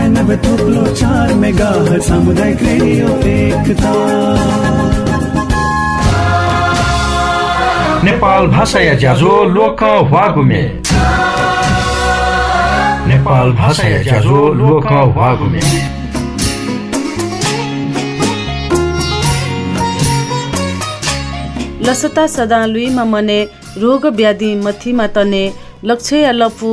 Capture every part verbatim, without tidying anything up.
नब्बे थुप्लो चार मेगाहर्ज सामुदायिक रेडियो एकता। नेपाल भाषाया ज्याझ्वः ल्वकं ह्वाःगु म्ये। नेपाल भाषाया ज्याझ्वः ल्वकं ह्वाःगु म्ये। लसता सदां लुइमा मनय्, रोग व्याधि मथीमा तनय्, लक्ष्यया लँपु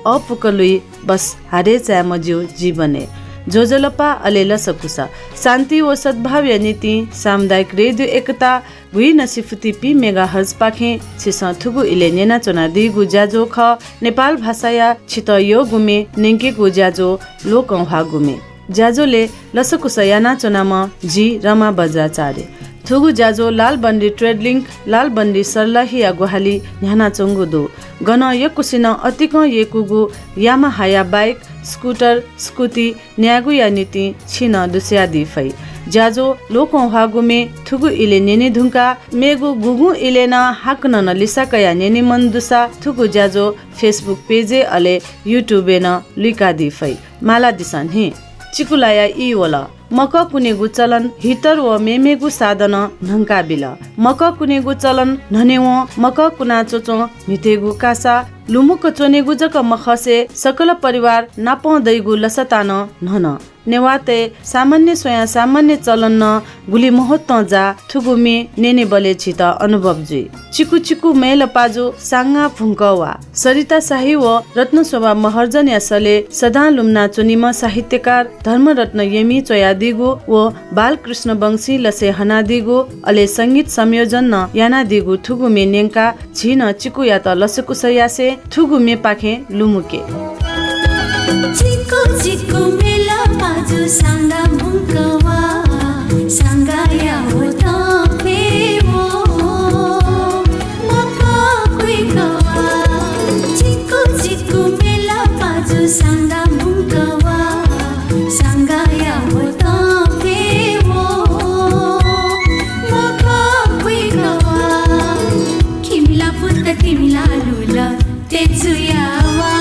अःपुक लुइ, बस हारे चाये मज्यू जीवनय्। ज्वजलपा अले लसकुस। शान्ति व सद्भावया निंतिं सामुदायिक रेडियो एकता गुइनसिफुति पि मेगाहर्जपाखें छिसं थुगु इलय् न्यनाच्वनादीगु ज्याझ्वः खः नेपाल भाषाया छितः यःगु म्ये न्यंकेगु ज्याझ्वः ल्वकं ह्वाःगु म्ये। ज्याझ्वलय् लसकुस यानाच्वनाम्ह जि रमा बज्राचार्य। थुगु ज्याझ्वः लालबन्दी ट्रेड लिंक, लालबन्दी सर्लाहीया ग्वाहालि न्ह्यानाच्वंगु दु। गनं यक्वसिनं अतिकं यय्कूगु यामाहाया बाइक, स्कुटर, स्कुटी न्यायेगुया निंतिं छिं नं दुस्यादी फइ। ज्याझ्वः ल्वकं ह्वाःगु म्ये थुगु इलय् न्यने धुंकाः मेगु गुगुं इलय् नं हाकनं नं लिसा कयाः न्यने मन दुसा थुगु ज्याझ्वः Facebook पेजय् अले YouTube-य् नं लुइकादी फइ। मालादिसँ न्हि। चिकुलाया ई वल। मकः कुनेगु चलन heater व मेमेगु साधनं न्हंकाबिल। मकः कुनेगु चलन न्हनेवं मकः कुना च्वच्वं म्हितेगु कासा लुमुक च्वनेगु जक मखसे सकल परिवार नापं दइगु लसता नं न्हन। नेवाःतय् सामान्य स्वयां सामान्य चलन नं गुलि महत्वं जाः थुगु म्ये न्यनेबलय् झीत अनुभव जुइ। चिकु चिकु मय्‌लपाजु सांगां भुंकः वा। सरिता शाही व रत्नशोभा महर्जनया सलय् सदां लुमना च्वनीम्ह साहित्यकार धर्मरत्न यमीं च्वयादीगु व बालकृष्ण वंशीं लसय् हनादीगु, अले संगीत संयोजन नं यानादीगु थुगु म्ये न्यंकाः झी नं चिकुयात लसकुस यासें थुगु म्येपाखें लुमुके। चिकु चिकु मय्‌लपाजु सांगां भुंकः वा, सांगाया होतं फेवं मखु कुइकः वा। चिकु चिकु मय्‌लपाजु सांगां भुंकः वा, सांगाया होतं फेवं मखु कुइकः वा। खिमिला फुत तिमिला लुल तेजुया वा।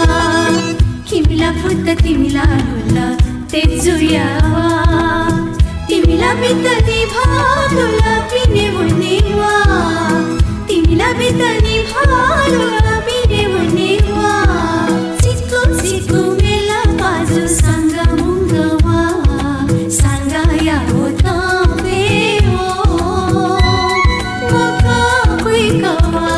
खिमिला फुत तिमिला लुल तेजुया वा। तिमिला बितनि भालुला पिने वने वा। तिमिला बितनि भालुला पिने वने वा। चिकु चिकु मय्‌लपाजु सांगां भुंकः वा। सांगाया होतं फेवं मखु कुइकः वा।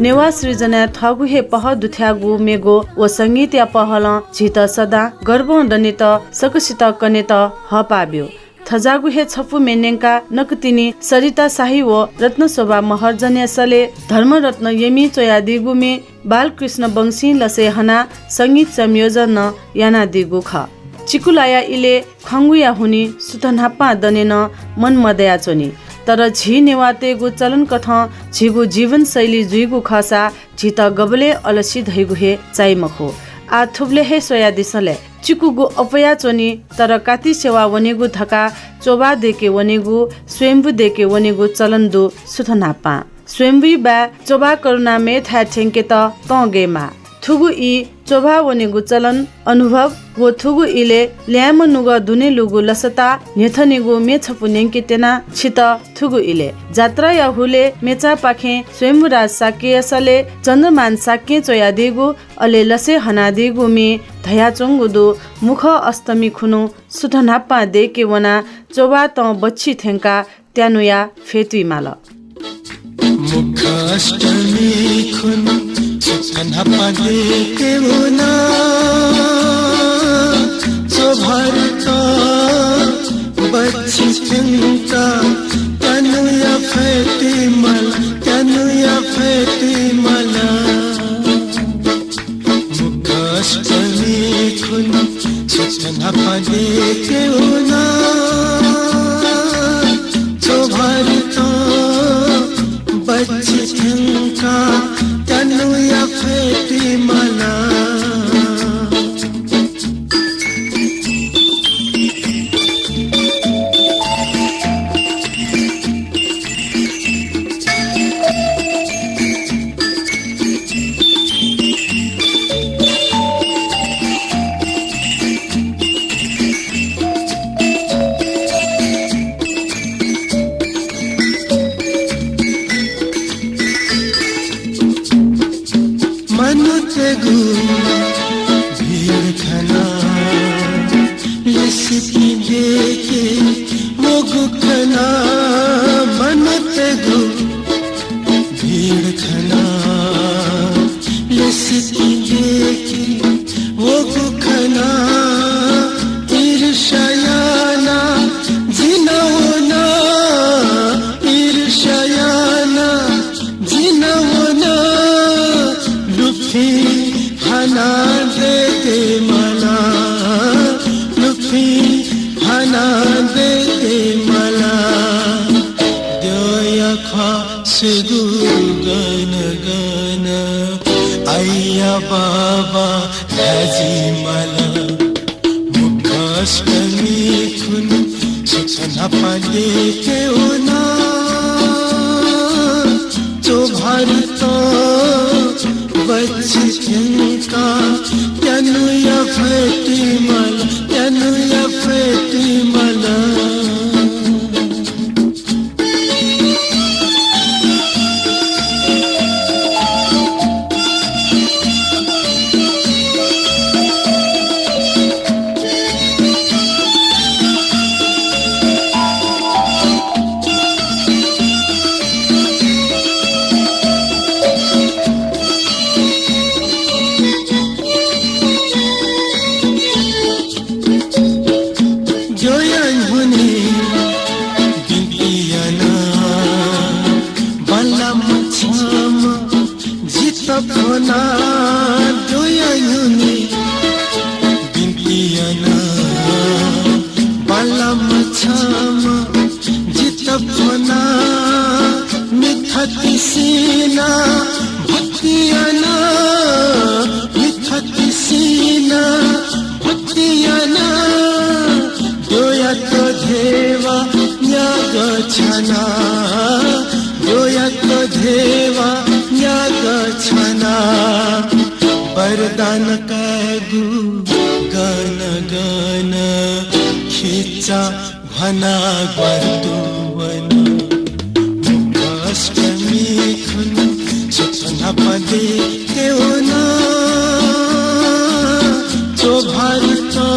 नेवाः सृजनाय् थःगु हे पहः दुथ्याःगु मेगु व संगीतया पहलं झीत सदां गर्वं दनेत, सकसित कनेत हःपाः ब्यू। थज्याःगु हे छपु मे न्यंकाः नकतिनि सरिता शाही व रत्नशोभा महर्जनया सले धर्मरत्न यमिं च्वयादीगु मे बालकृष्ण वंशीं लसय् हनाः संगीत संयोजन नं यानादीगु खः। चिकुलाया इलय् खंगुया हुनिं सुथ न्हापां दने नं मन मदयाच्वनी। तर झी नेवाःतय्गु चलनकथं झीगु जीवनशैली जुइगु खःसा झीत गबलें अलसी धइगु हे चाइ मखु। आः थुबलय् हे स्वयादिसँ ले। चिकुगु अप्वयाच्वनी, तर काति सेवा वनेगु धकाः च्वभाः दय्के वनेगु, स्वयम्भू दय्के वनेगु चलन दु सुथ न्हापां। स्वयम्भूइ बाय् च्वभाः करुणामयथाय् थ्यंकेत तं गयेमाः। थुगु ई च्वभाः वनेगु चलन, अनुभव व थुगु इलय् ल्याय्म्ह नुगः दुने लूगु लसता न्ह्यथनेगु मे छपु न्यंके त्यना छित। थुगु इलय् जात्राया हुलय् मेचापाखें स्वयम्भूराज शाक्यया सले चन्द्रमान शाक्यं च्वयादीगु, अले लसय् हनादीगु मे धयाच्वंगु दु। मुखः अष्टमी खुन्हु सुथ न्हापां दय्के वनाः च्वभाः तं बच्छि थ्यंकाः त्यानुया फ्यतुइ माल। मुखः अष्टमी खुन्हु सुथ न्हापां दय्के वनाः च्वभाः तं बच्छि थ्यंकाः त्यानुया फ्यतुइ माल, त्यानुया फ्यतुइ माल। मुखः अष्टमी खुन्हु सुथ न्हापां दय्के वनाः च्वभाः तं बच्छि थ्यंकाः त्यानुया फ्यतुइ माल। मनूतय्गु भीड खनाः लिसिपिं दय्के वःगु खनाः, मनूतय्गु भीड खनाः लिसिपिं दय्के वःगु खनाः ईर्ष्या यानाः जिं नं वना, ईर्ष्या यानाः जिं नं वना। लुफिं हानाः दय्के माल, लुफिं हानाः दय्के माल। द्यःया ख्वाः स्वयेगु गन गन आइया बाबा धाये माल। मुखः अष्टमी खुन्हु सुथ न्हापां दय्के वनाः च्वभाः तं बच्छि थ्यंकाः त्यानुया फ्यतुइ माल, त्यानुया फ्यतुइ माल। द्यःया न्ह्यःने बिन्ति याना, बांलाम्ह छम्ह जितः फ्वना। द्यःया न्ह्यःने बिन्ति याना, बांलाम्ह छम्ह जितः फ्वना। मिखा तिसिना भक्ति याना, मिखा तिसिना भक्ति याना। द्यःयात ध्यबा न्यागः छाना, द्यःयात ध्यबा न्यागः छाना। वरदान कायेगु गन गन खिचा ह्वाना ग्वाहालि याना वन। मुखः अष्टमी खुन्हु सुथ न्हापां दय्के वनाः च्वभाः तं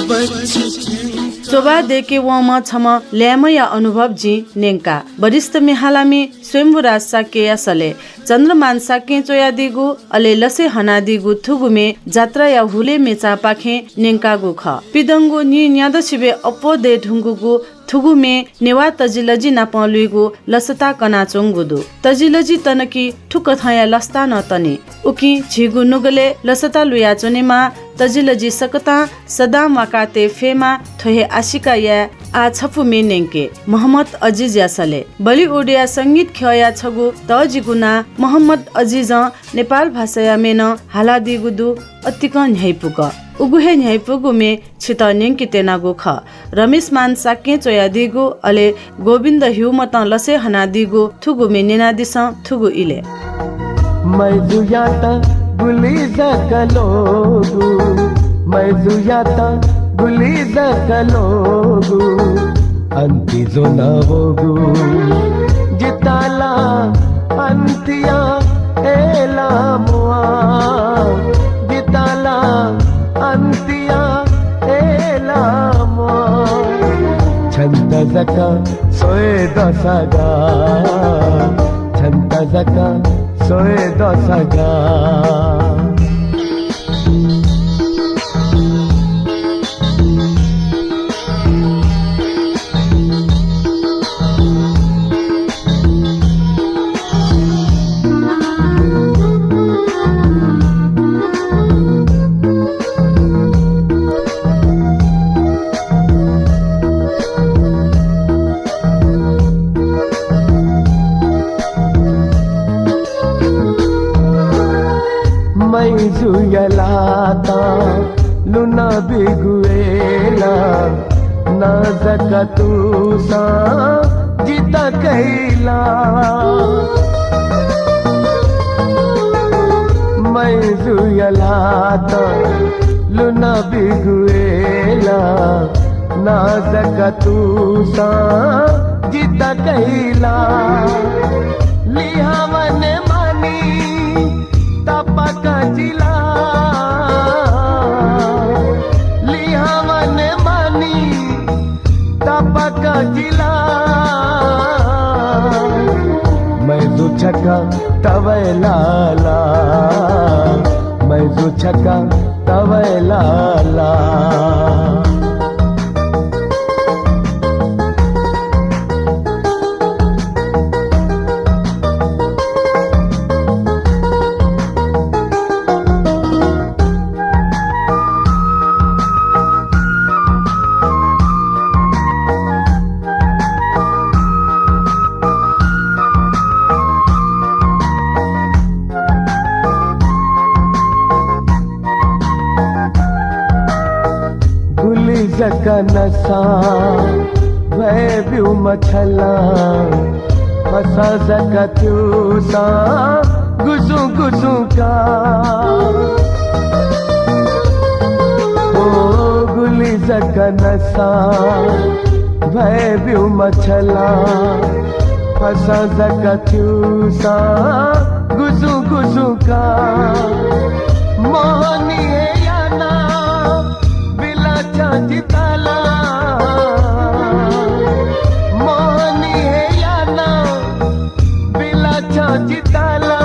बच्छि थ्यंकाः। च्वभाः दय्के वंम्ह छम्ह ल्याय्म्हया अनुभव जिं न्यंका। वरिष्ठ म्ये हालामि स्वयम्भूराज शाक्यया सले चन्द्रमान शाक्यं च्वयादीगु, अले लसय् हनादीगु थुगु म्ये जात्राया हुलय् मेचापाखें न्यंकागु खः। पिदंगु नीन्यादँ सिबय् अप्वः दये धुंकूगु थुगु म्ये नेवाः तजिलजि नाप लुइगु लसता कनाच्वंगु दु। तजिलजि तन कि थुकथंया लसता नं तने। उकिं झीगु नुगलय् लसता लुयाच्वनेमाः, तजिलजि सकतां सदां म्वाकातये फयेमाः, थ्व हे आशिका याये। आः छपु म्ये न्यंके, मोहम्मद अजिजया सलय्। बलिउडया संगीत ख्यःया छगू तःजिगु नां मोहम्मद अजिजं नेपाल भाषाया म्ये नं हालादीगु दु, अतिकं न्ह्याइपुक। उगु हे न्ह्याइपुगु म्ये छितः न्यंके त्यनागु खः। रमेशमान शाक्यं च्वयादीगु, अले गोविन्द ह्युमतं लसय् हनादीगु थुगु म्ये न्यनादिसँ थुगु इलय्। मय्जुयात गुलि जक लोगु, मय्जुयात गुलि जक लोगु, अन्ति ज्वनावःगु। जिताला अन्तिया एला म्वाः, जिताला अन्तिया एला म्वाः। छन्त जक स्वये दसगा, छन्त जक स्वये दसगा। मय्जुया लात लुना बिगु एला, नाजक तुसां जित कैला। मय्जुया लात लुना बिगु एला, नाजक तुसां जित कैला। लिहां वने मानि तपक जिला, लिहां वने मानि तपक जिला। मय्जु छकः तवय् लाला, मय्जु छकः तवय् लाला। गुलि जक नसा भय् ब्यूम्ह छलां, फसा जक थ्यूसां गुजुं गुजुं का। ओ गुलि जक नसा भय् ब्यूम्ह छलां, फसा जक थ्यूसां गुजुं गुजुं का। मोहनी हे याना बिला छं जिताला, मोहनी हे याना बिला छं जिताला।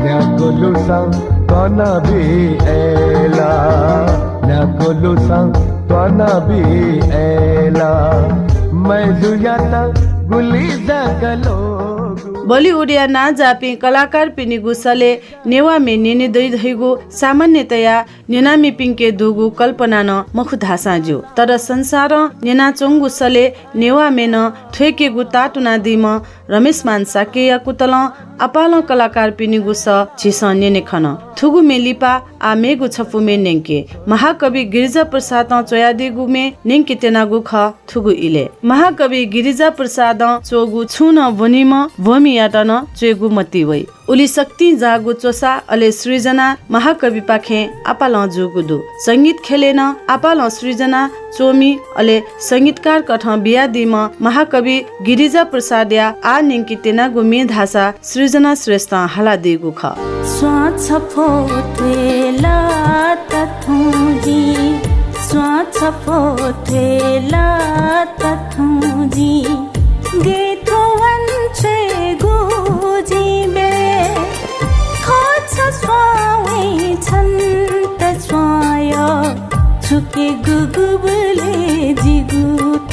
न्यागू लुसां त्वना बी अय्ला, न्यागू लुसां त्वना बी अय्ला। मय्जुयात गुलि जक लोगु। बलिउडया नांजाःपिं कलाकारपिनिगु सलय् नेवाः म्ये न्यने दइ धइगु सामान्यतया न्यनामिपिंके दुगु कल्पना नं मखु धाःसां ज्यू। तर संसारं न्यनाच्वंगु सलय् नेवाः म्ये नं थ्वय्केगु ताःतुनादीम्ह रमेशमान शाक्यया कुतलं आपालं कलाकारपिनिगु सः झीसं न्यने खन। थुगु म्ये लिपा आः मेगु छपु म्ये न्यंके। महाकवि गिरिजा प्रसादं च्वयादीगु म्ये न्यंके त्यनागु खः थुगु इलय्। महाकवि गिरिजा प्रसादं च्वःगु छुं नं ब्वनीम्ह ब्वमियात नं च्वयेगु मतिइ वइ। उलि शक्तिं जाःगु च्वसा अले सृजना महाकविपाखें आपालं जूगु दु। संगीत ख्यलय् नं आपालं सृजना, च्वमि अले संगीतकार कथं बियादीम्ह महाकवि गिरिजा प्रसादया आः न्यंके त्यनागु म्ये धाःसा सृजना श्रेष्ठं हालादीगु खः। स्वां छफो थ्वेला तथुं जि, स्वां छफो थ्वेला तथुं जि, गय् थ्व वंछ्वयेगु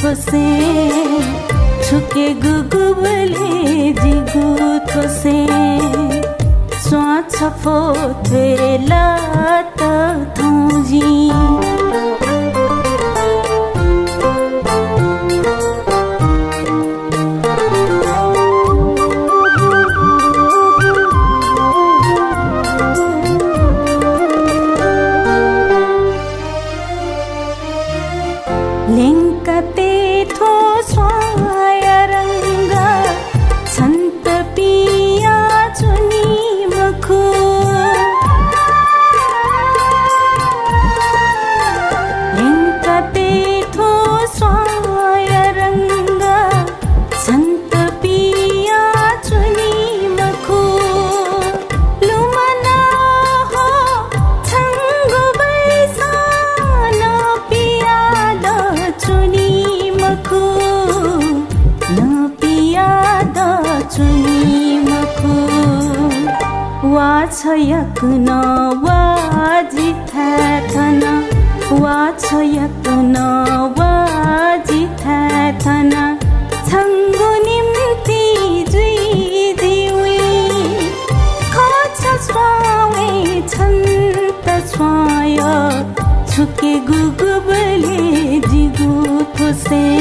थ्वसें छुके गुगुबले जिगु थ्वसें स्वां छफो थ्वेलात थौं जिं। ल्यंकातय् थ्व स्वांया रंग छन्त पिया च्वनी मखु। ल्यंकातय् थ्व स्वांया रंग छन्त पिया च्वनी मखु। लुमना हो छंगु बैसां न पिया द च्वनी मखु, न पिया द च्वनी मखु। वा छ याकनं वा जिथाय् थन, वा छ याकनं वा जिथाय् थन। छंगु निम्ति जुइ जिउइ खः छ स्वांवय् छन्त स्वांया। छुके गुगुबले जिगु थ्वसें,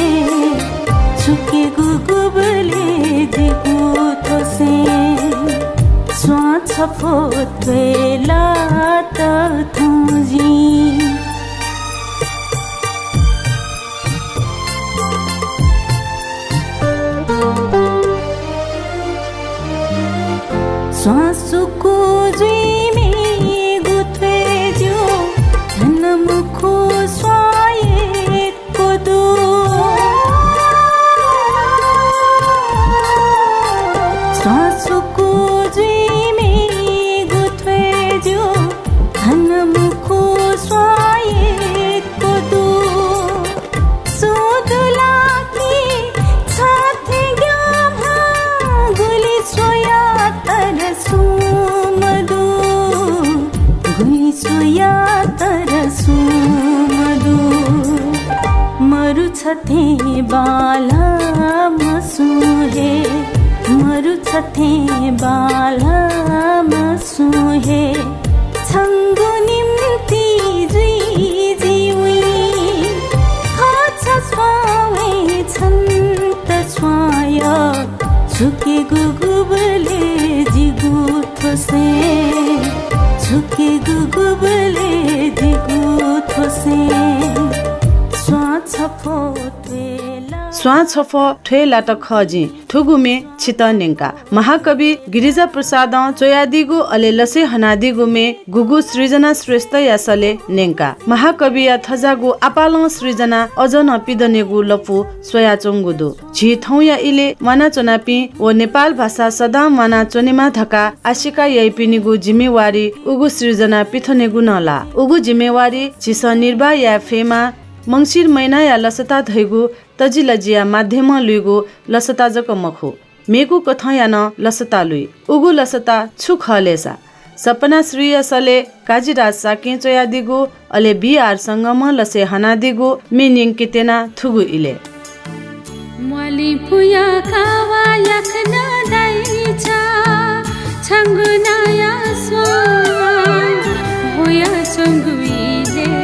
छुके गुगुबले जिगु थ्वसें स्वां छफो थ्वेलात थौं जिं। स्वां सुकू जुइमेगु थ्वय् ज्यू, धन मुखु स्वां यक्व दु। स्वां सुकू जुइमेगु थ्वय् ज्यू, धन मुखु स्वां यक्व दु। सु दु ला कि छथें ग्याःम्ह गुलि स्वया तर सुं मदु, गुलि स्वया तर सुं मदु। मरु छथें बांलाम्ह सुं हे, मरु छथें बांलाम्ह सुं हे छंगु निम्ति जुइ जिउइ खः छ स्वांवय् छन्त स्वांया। छुके गुगुबले जिगु थ्वसें, छुके गुगुबले जिगु थ्वसें स्वां छफो थ्वेला। स्वां छफो थ्वेलात खः जिं। थुगु म्ये छितः न्यंका। महाकवि गिरिजा प्रसादं च्वयादीगु अले लसय् हनादीगु म्ये गुगु सृजना श्रेष्ठया सलय् न्यंका। महाकविया थज्याःगु आपालं सृजना अझ नं पिदनेगु लँपु स्वयाच्वंगु दु। झी थौंया इलय् म्वानाच्वनापिं व नेपाल भाषा सदां म्वानाच्वनेमा धकाः आशिका याइपिनिगु जिम्मेवारी उगु सृजना पिथनेगु नं ला। उगु जिम्मेवारी झीसं निर्वाह याये फयेमा। मंसिर महिनाया लसता धइगु तजिलजिया माध्यमं लुइगु लसता जक मखु, मेगु कथंया नं लसता लुइ। उगु लसता छु खः ले सा? सपना श्रीया सलय् काजिराज शाक्यं च्वयादीगु, अले बी आर संगमं लसय् हनादीगु म्ये न्यंके त्यना थुगु इलय्। म्वालिपुया कावा याकनं दाइचा, छंगु नाया स्वां ह्वयाच्वंगु इलय्।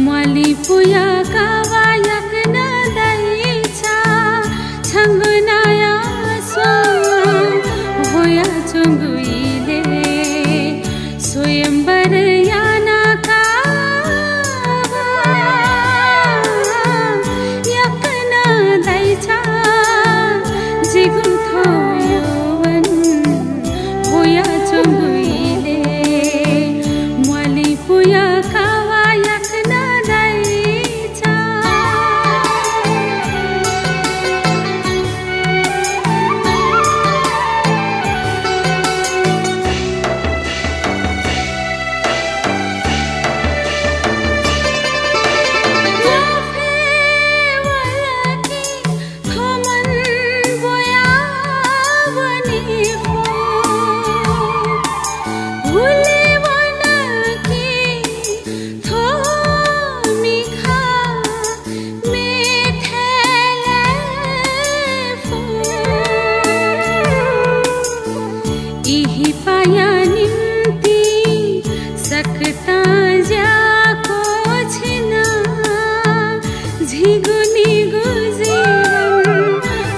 म्वालिपुया कावा याकनं दाइचा, छंगु नाया स्वां ह्वयाच्वंगु इलय्। स्वयम्वर याना कावा याकनं दाइचा, जिगु थ्व यौवन ह्वयाच्वंगु इलय्। म्वालिपुया कावा याकनं दाइचा। इहिपाया निम्ति सकतां ज्याको छिना, झिगु निगु जीवन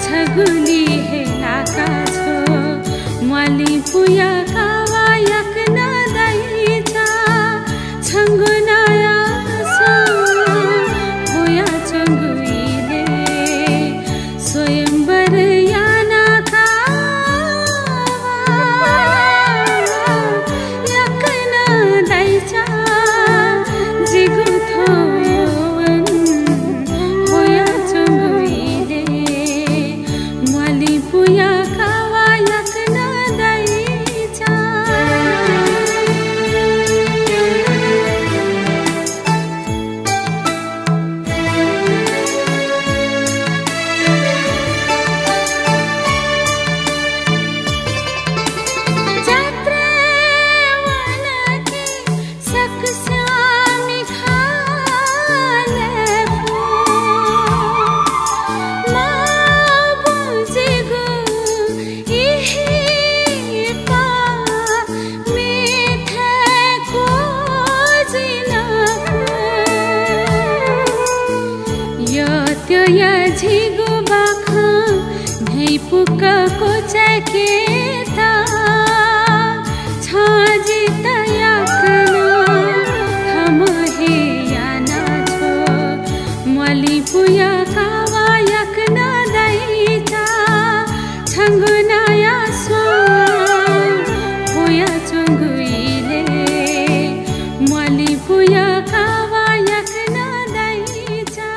छगुली हे लाका छ्व। म्वालिपुया कावा याकनं दाइचा, छंगु नाया स्वां हुयाच्वंगु इलय् स्वयम्वर याना कावा याकनं दाइचा, जिगु थ्व यौवन हुयाच्वंगु इलय् म्वालिपुया कावा याकनं दाइचा। जात्राय् वनाके सकस्यां मिखा लय् फु। मां बुँ जिगु इहिपा मेथाय् क्वजिना फु। यःत्यया झिगु बाखं न्हय्‌पुक क्वचाय्‌केत छं जितः याकनं थम्हं हे याना छ्व। म्वालिपुया कावा याकनं दाइचा, छंगु नाया स्वां हुयाच्वंगु इलय् म्वालिपुया कावा याकनं दाइचा।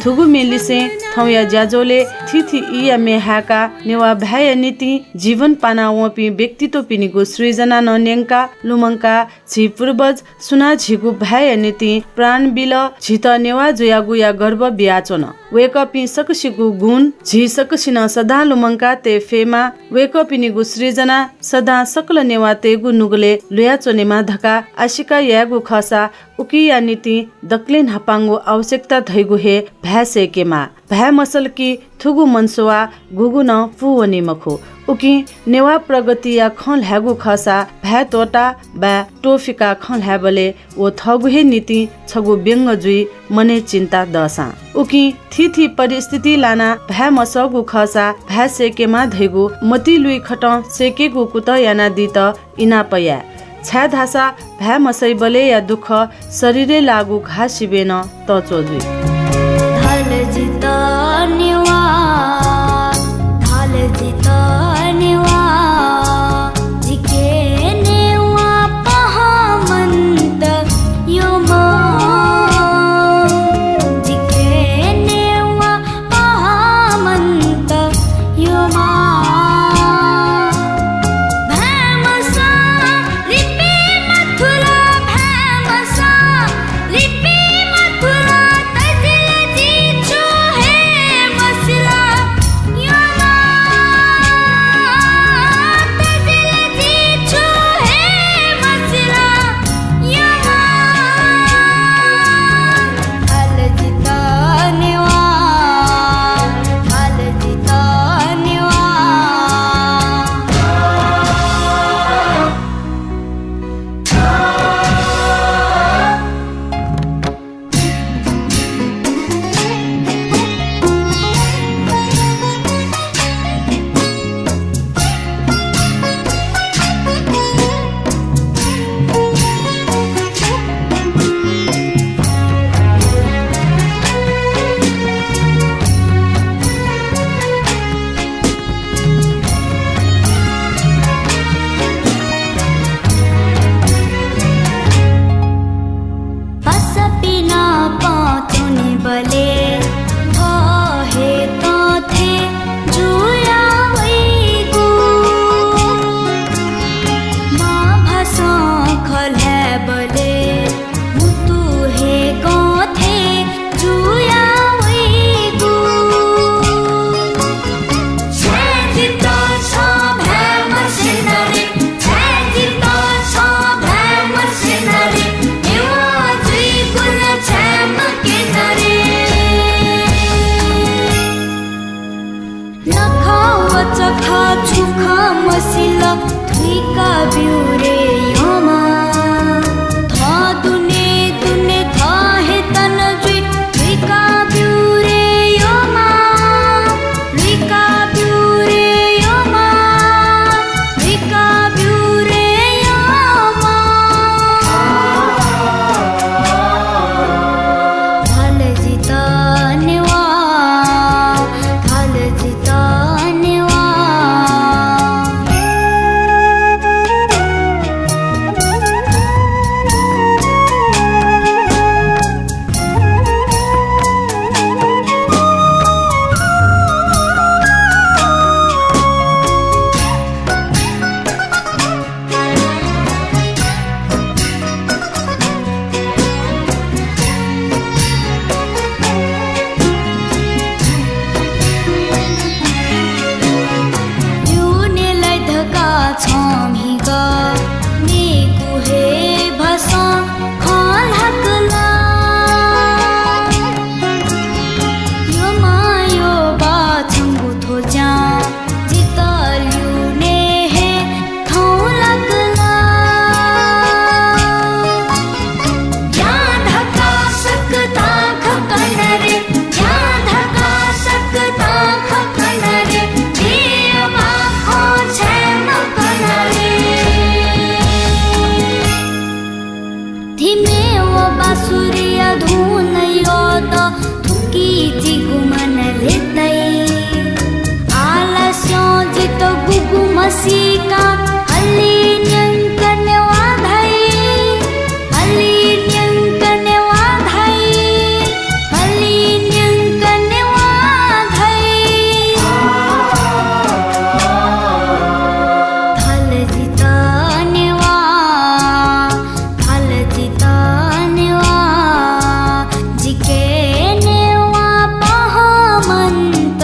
थुगु म्ये लिसें थौंया ज्याझ्वलय् थीथी ईया म्ये हाय्‌काः नेवाः भाय्‌या निंतिं जीवन पाना वंपिं व्यक्तित्वपिनिगु सृजना नं न्यंकाः लुमंकाः झी पूर्वज सुनां झीगु भाय्‌या निंतिं प्राण बिल, झीत नेवाः जुयागुया गर्व बियाच्वन। वय्‌कःपिं सकसिगु गुण झी सकसिनं सदां लुमंका तये फयेमा। वय्‌कःपिनिगु सृजना सदां सकल नेवाःतय्‌गु नुगलय् लुयाच्वनेमा धकाः आशिका यायेगु खःसा उकिया निंतिं दकलय् न्हापांगु आवश्यकता धइगु हे भाय् सय्‌केमाः। भाय् मसल कि थुगु मनसुवा गुगु नं पूवनी मखु। उकिं नेवाः प्रगतिया खँ ल्हायेगु खःसा भाय् त्वःताः वा त्वःफिकाः खँ ल्हायेबलय् व थःगु हे निंतिं छगू व्यंग जुइ मनय् चिन्ता दःसां। उकिं थीथी परिस्थिति लानाः भाय् मसःगु खःसा भाय् सय्‌केमाः धइगु मतिइ लुइखतं सय्‌केगु कुतः यानादीत इनाप याये, छाय्‌धाःसा भाय् मसइबलय्‌या दुःख शरीरय् लाःगु घाः सिबय् नं तःच्वः जुइ। धाल जितः नेवाः, धाल जितः नेवाः, जिके नेवाः पहां मन्त यःम्ह, जिके नेवाः पहां मन्त यःम्ह। भाय् मसः लिपि मथुला, भाय् मसः लिपि मथुला, तजि ब्यू रे यःम्ह, थः दुने दुने थः हे तन जुइ, लुइका ब्यू रे यःम्ह, लुइका ब्यू रे यःम्ह, लुइका ब्यू रे यःम्ह। थल जितः नेवाः, थल जितः नेवाः। ब्यूने लाइ धकाः छं म्हिगः मेगु हे भाषां खँ ल्हाकल। यःम्ह यःबाः छंगु थ्व ज्यां जितः ल्यूने हे थौं लाकल। ज्यां धकाः सकतां खँ कन रे, ज्यां धकाः सकतां खँ कन रे, बेयःबाः खँ छाय् मकन रे। धिमे व बाँसुरीया धुन यःत थुकी जिगु मन ल्यताइ। आलस्यं जितः गुगु म्हसीकां हलिं न्यंक नेवाः धाइ, हलिं न्यंक नेवाः धाइ, हलिं न्यंक नेवाः धाइ। थल जितः नेवाः, थल जितः नेवाः, जिके नेवाः पहः मन्त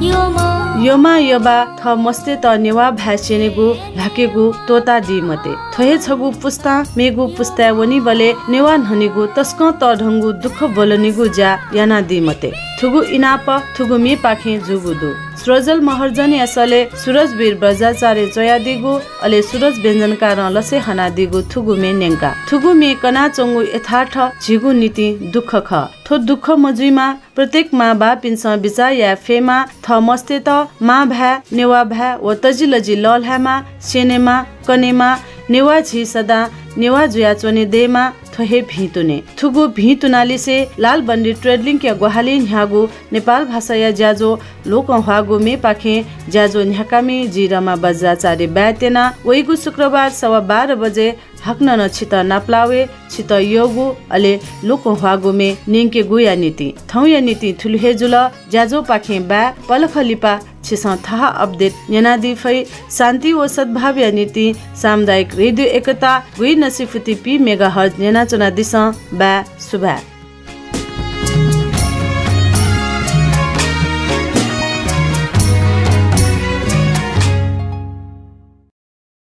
यःम्ह। यःम्ह यःबाः थः मस्तय्त नेवाः भाय् स्यनेगु, ल्हाकेगु त्वःतादी मते। थ्व हे छगू पुस्तां मेगु पुस्ताय् वनीबलय् नेवाः न्हनेगु तसकं तःधंगु दुःख ब्वलनीगु ज्या यानादी मते। थुगु इनाप थुगु मेपाखें जूगु दु। स्वरजल महर्जनया सलय् सुरजवीर बज्राचार्यं च्वयादीगु, अले सुरज व्यञ्जनकारं लसय् हनादीगु थुगु मे न्यंका। थुगु मे कनाच्वंगु यथार्थ झीगु निंतिं दुःख खः। थ्व दुःख मजुइमा, प्रत्येक मांबाःपिन्सं बिचाः याये फयेमा, थः मस्तय्त मां भाय्, नेवाः भाय् व तजिलजि लःल्हायेमा, स्यनेमा, कनेमा, नेवाः झी सदां नेवाः जुयाच्वने दयेमा, थ्व हे भिंतुने। थुगु भिंतुनालिसे लालबन्दी ट्रेडलिंकया ग्वाहालिं न्ह्याःगु नेपाल भाषाया ज्याझ्वः लोकंह्वाःगु मेपाखें ज्याझ्वः न्ह्याकामि जि रमा बज्राचार्य बाय् त्यना। वइगु शुक्रबार सवा बाह्र बजे हाकनं नं छितः नापलाः वये, छितः यःगु अले लोकंह्वाःगु मे न्यंकेगुया निंतिं। थौंया निंतिं थुलि हे जुल। ज्याझ्वःपाखें बाय्, पलख लिपा छिसं थःगु अपडेट न्यनादी फइ। शान्ति व सद्भावया निंतिं सामुदायिक रेडियो एकता गुइनसिफुति पी मेगाहर्ज न्यनाच्वनादिसँ। बाय्, सुभाय्।